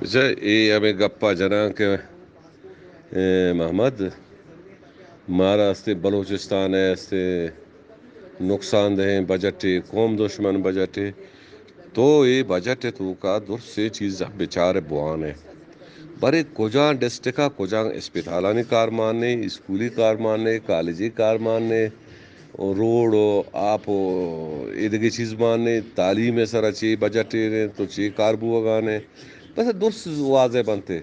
بچہ، اے ہمے گپا جناں کہ، اے، محمد، مارا استے بلوچستان ء استے نقصان دہیں بجٹے، قوم دشمن بجٹے، تو اے بجٹ ء توکا درسیں چیز بچار بوانے۔ برے کجام ڈسٹرکٹ ء کجام اسپتالانی کار مانے، اسکولی کار مانے، کالجی کار مانے، و روڈ و آپ و ایدگہ چیز مانے، تعلیم ء سرا چے بجٹ ایر انت و چے کار بوگانے، بس درست واضح بنتے۔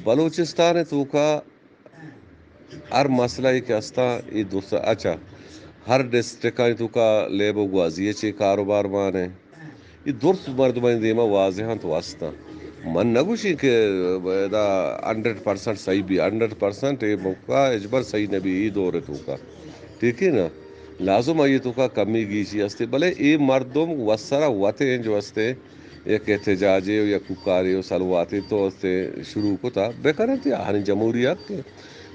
بلوچستان ء توکا ہر مسئلہ ای کہ ہستا، ای درست اچھا، ہر ڈسٹرکٹانی توکا لیب و گوازی ء چے کاروبار مانے۔ اے درست مردمانی دیما واضح انت و ہستاں۔ من نہ گوشیں کہ ادا ہنڈریڈ پرسنٹ صحیح بی، ہنڈریڈ پرسنٹ اے موقع ہچبر صحیح نہ بی اے دور ء توکا۔ ٹھیک ہے نا؟ لازم آئی ء توکا کمی گیشی ہستے، بلے اے مردم وسرا وت انج وستے یک احتجاجے و یک کوکارے و سلواتے تو ہستے شروع کتا بکننت، آہانی جمہوری حق ہے۔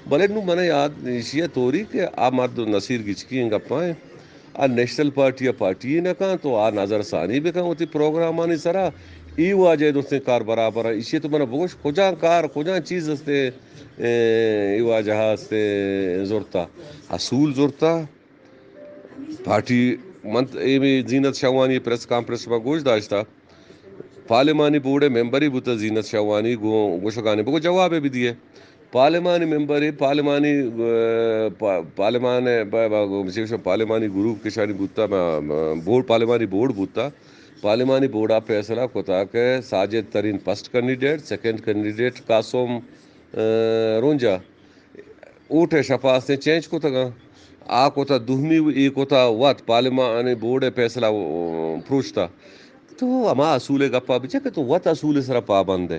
بلے نو من یاد ایشی ء توری کہ آ مرد نصیر گچکی ان گپاں آ نیشنل پارٹی ء پارٹی نہ کن تو آ نظر ثانی بکن وتی پروگرامانی سرا۔ ای واجہ درستیں کار برابر ہیں۔ ایشی تو منا بگوش کجا کار، کجا چیز ہستے، اے، ای واجہ ہستے زرتا، اصول زرتا۔ پارٹی من ت-، اے می زینت شوانی پریس کانفرنس ما گوش داشتا۔ پارلیمانی بورڈ ء ممبری بوتا زینت شوانی گو-، گوشگانی بگو جواب ء بدیے۔ پارلیمانی ممبر، پارلیمانی، اه، پا-، پارلیمان، ب-، ب-، ب-، پارلیمانی گروپ کشانی بوتا، ب-، ب-، بورڈ، پارلیمانی بورڈ بوتا۔ پارلیمانی بورڈ ء فیصلہ کتا کہ ساجد ترین فرسٹ کینڈیڈیٹ، سیکنڈ کینڈیڈیٹ قاسم، اه، رونجا۔ اوٹ ء شپاستیں چینج کتگاں۔ آ کتا دومی، اے کتا وت پارلیمانی بورڈ ء فیصلہ، اه، پروشتا۔ تو ہما اصول ء گپا بچے کہ تو وت اصول ء سرا پابند ئے۔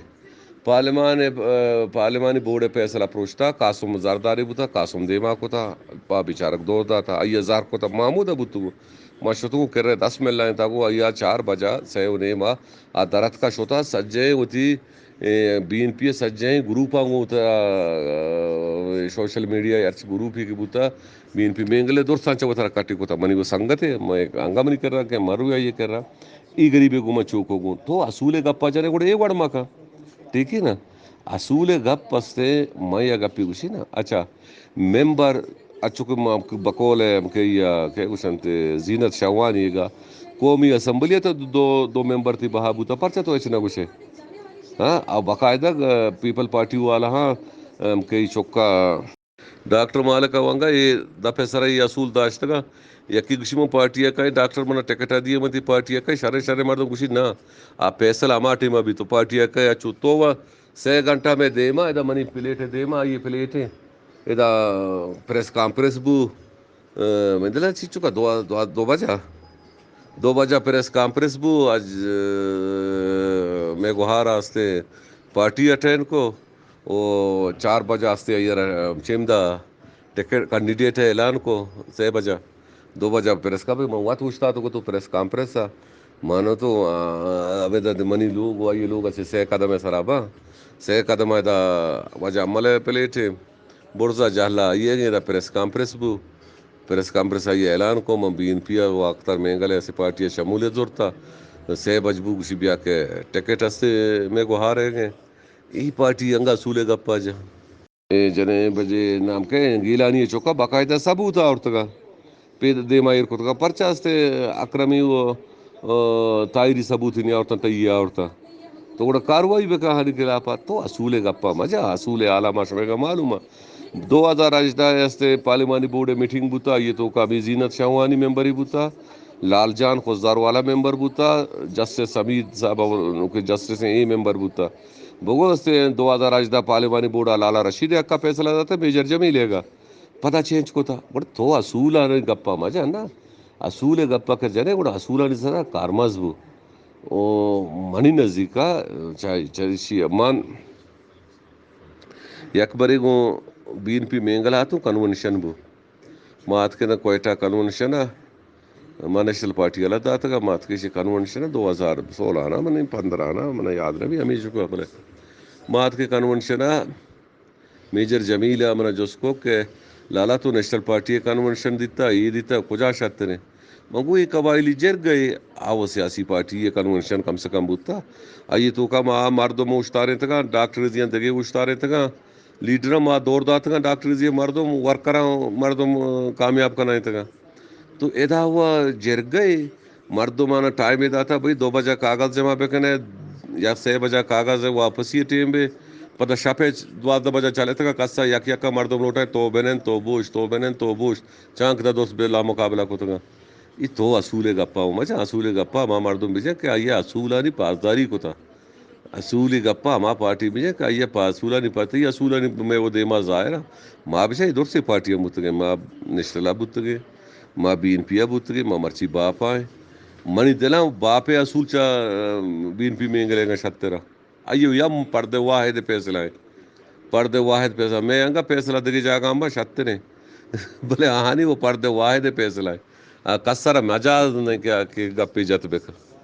پارلیمان ء، اه، پارلیمانی بورڈ ء فیصلہ پروشتا، قاسم زرداری بوتا، قاسم دیما کتا، پا بیچارک دور داتا، آئی ء زہر کتا، محمود ء بوتگو۔ ما شتگو کرے دس ملائیں تاگو، آئی ء چار بجا، سئے و نیما، آ درتکا شتا، سجہیں وتی، اے، بی این پی ء سجہیں گروپاں گوں وتا، اه، سوشل میڈیا ء ہرچ گروپے کہ بوتا، بی این پی مینگل ء درستاں چہ وترا کٹی کتا۔ منی گوں سنگت ء، من انگا منی کرا کہ مرو آئی ء کرا۔ ای گریبے گوں من چوکو گوں۔ تو اصول ء گپا جنے گڑا اے وڑ مکن۔ ٹھیک ہے نا؟ اصول ء گپ استے، من یا گپی گوشی نا۔ اچھا، ممبر اچو کہ ما بقول ء ہم کہ یا کہ گوشنت زینت شوانی گا قومی اسمبلی ء تو دو، دو ممبر تی بہا بوتا، پرچا تو ہچ نہ گوشے؟ ہاں، او باقاعدہ، اه، پیپل پارٹی والا ہاں، ہم کہ چکا ڈاکٹر مالک ء ونگا اے دپ ء سرا اے اصول داشتگا۔ یکے گوشی من پارٹی ء کائیں، ڈاکٹر منا ٹکٹ ء دیے من تی پارٹی ء کائیں، شریں شریں مردم گوشی نا، آ فیصلہ ہما ٹیم ء بیت تو پارٹی ء کائیں، اچو تو و سئے گھنٹہ مئے دیما، ادا منی پلیٹ ء دیما، آئی پلیٹ ء ادا پریس کانفرنس بو، اه، من دلا چی چکا دو، دو، دو بجا، دو بجا پریس کانفرنس بو، اج، اه، مئے گوہار آستے پارٹی اٹینڈ کو، او چار بجا آستے آئی را چیم دا ٹکٹ کینڈیڈیٹ اعلان کو، سئے بجا، دو بجا پریس کا بھی من وت اوشتاتو کو تو پریس کانفرنس آ، مانو تو، اه، ابے دا منی لوگ و آئی لوگ اسے سئے قدم ء سرا با، سئے قدم ء دا واجہ امل ء پلیٹ ء برزا جہلا آئی ء ادا پریس کانفرنس بو۔ پریس کانفرنس آئی ء اعلان کو، من بی این پی ء و اختر مینگل ء اسے پارٹی ء شمولیت زرتا۔ سئے بج بو گوشی بیا کہ ٹکٹ استے مئے گوہار ء گئے۔ ای پارٹی انگا اصول ء گپا جا۔ اے جنے بجے نام کئے گیلانی چوکا باقاعدہ ثبوت آورتگا۔ پہ دیما ایر کتگا۔ پرچا استے اکرمی و، اه، طاہری ثبوت نی آورتن، تئی آورتا۔ تو گڑا کاروائی بکا ہنی خلافا۔ تو اصول گپا مجا، اصول حالا ما شمے کا معلوم ہے۔ دو ہزار ہژدہ استے پارلیمانی بورڈ میٹنگ بوتا، یہ تو کا بھی زینت شاہوانی ممبری بوتا، لال جان خضدار والا ممبر بوتا، جسٹس حمید صاحب، جسٹس اے ممبر بوتا۔ بگو استے دو ہزار ہژدہ پارلیمانی بورڈ لالا رشید حقا فیصلہ داتا، میجر جمیل ہے گا۔ پدا چینج کتا۔ گڑا تو اصولانی گپا مجن نا۔ اصول گپا کہ جنے، گڑا اصولانی سرا کارمرز بو۔ او منی نزیکا چا-، چریشی من یک برے گوں بی این پی مینگل آتوں کنونشن بو۔ ما اتکن کوئٹہ کنونشن ء، ما نیشنل پارٹی والا داتگا، ما اتکے شی کنونشن ء دو ہزار سولہ آنا، من پندرہ آنا، من یاد نہ بھی ہمیشہ کو بلے۔ ما اتکے کنونشن ء، میجر جمیل ء منا جست کو کہ لالا تو نیشنل پارٹی ء کنونشن دیتا، اے دیتا، کجا شتنے؟ من گوں اے قبائلی جرگہ ءَ، آ وَ سیاسی پارٹی ءِ کنونشن کم سے کم بوتا۔ آئی ءِ توکا ما مردم اوشتارینتگاں، ڈاکٹر زیاں دگہ اوشتارینتگاں، لیڈراں ما دور داتگاں، ڈاکٹر زیاں مردم، ورکراں مردم، آ، کامیاب کنائینتگاں۔ تو ادا وَ جرگہ ءَ مردماناں ٹائمے داتا، بھئی دو بجہ کاغذ جمع بکنے یا سہ بجہ کاغذ واپسی ٹیم بے، پدا شپ ءَ دوازدہ بجہ چلتگا، کسا یک یکا مردم لوٹائیں تو بنند، تو بوشت، تو بنند، تو بوشت، چانکدا درست بے لامقابلہ کتگاں۔ اے تو اصول ءِ گپا، مچاں اصول ءِ گپا، ما مردم بجن کہ آئی ءَ اصولانی پاسداری کتا۔ اصولی گپا ہما پارٹی بجن کہ آئی ءَ پا اصولانی پا، تئی اصولانی مئے و دیما ظاہر ءَ۔ ما بچار اے درسیں پارٹی ءَ بوتگیں، ما نیشنل ءَ بوتگیں، ما بی این پی ءَ بوتگیں، ما مرچی باپ ءَ ایں۔ منی دل ءَ باپ ءِ اصول چہ، آ، بی این پی مینگلیگاں شتر ءَ۔ آئی ءَ یا پردہ واحد ءِ فیصلہ ایں۔ پردہ واحد فیصلہ، مئے انگا فیصلہ دگہ جاگہ ہم شتر ایں۔ بلے آہانی و پردہ واحد ءِ فیصلہ ایں۔ آ، کس ءَ را مجاز نہیں کہ، کہ گپے جت بکن۔